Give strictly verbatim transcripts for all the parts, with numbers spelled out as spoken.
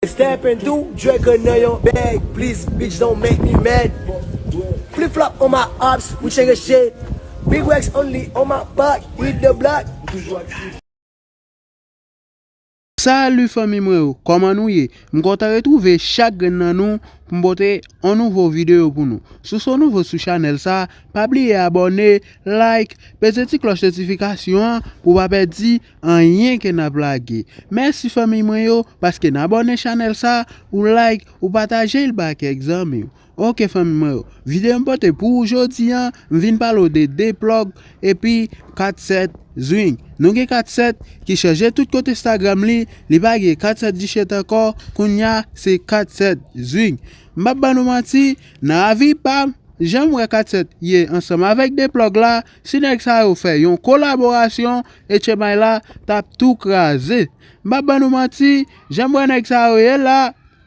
Stepping through, Draco nan yon bag. Please, bitch, don't make me mad. Flip flop on my ops, we take a shit. Big racks only on my back, with the black. Salut fanmi mwen yo, kòman nou ye? M kontan retwouve chak grenn nan nou pou m pote yon nouvo videyo pou nou. Si w se yon nouvo sou chanèl sa, pa bliye abòne, like, peze ti klòch notifikasyon an pou w pa pèdi anyen ke n ap lage. Mèsi fanmi mwen yo, paske n abòne chanèl sa, ou like, ou pataje l ba kèk zanmi w. Ok fanmi mwen yo, videyo m pote pou ou jodi an, m vin pale w de Deplug epi kat sèt Zwing. Nou gen kat sèt ki chanje tout kote Instagram li, li pa gen kat sèt Dichèt ankò, kounya se kat sèt Zwing. M p ap ban nou manti, nan avi pa m, jan m wè kat sèt ye ansanm avèk Deplug la, si nèg sa yo fè yon kolaborasyon, H M I la t ap tou kraze. M p ap ban nou manti, jan m wè nèg sa yo ye la,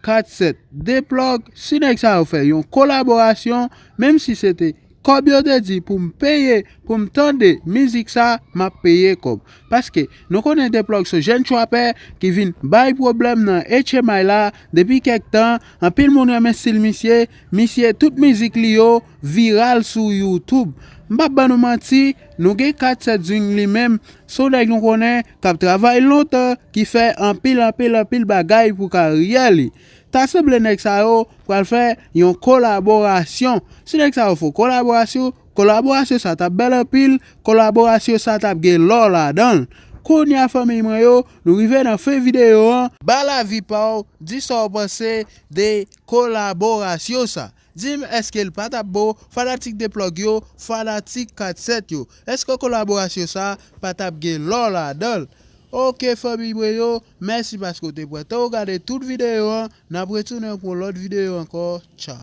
kat sèt Deplug, si nèg sa yo fè yon kolaborasyon, menm si se te kòb yo te di pou m peye pou m tande mizik sa, m ap peye kòb. Paske nou konnen Deplug se jèn trapè ki vin bay pwoblèm nan H M I la depi kèk tan, anpil moun renmen stil misye, misye tout mizik li yo viral sou YouTube. M p ap ban nou manti, nou gen kat sèt Zwing li menm, se yon nèg nou konnen k ap travay lontan, ki fè anpil anpil anpil bagay pou karyè li. Ta sanble nèg sa yo pral fè yon kolaborasyon. Si nèg sa yo fè yon kolaborasyon, kolaborasyon sa t ap bèl anpil, kolaborasyon sa t ap gen lò ladan l. Kounye a fanmi mwen yo, nou rive nan fen videyo an. Ba lavi pa w, di sa w panse de kolaborasyon sa. Di m èske l pa t ap bon, fanatik Deplug yo, fanatik kat sèt yo. Èske kolaborasyon sa pa t ap gen lò ladan l? Ok fanmi mwen yo, mèsi paske w te pran tan w gade tout videyo an. N ap retounen pou yon lòt videyo ankò. Tchaw.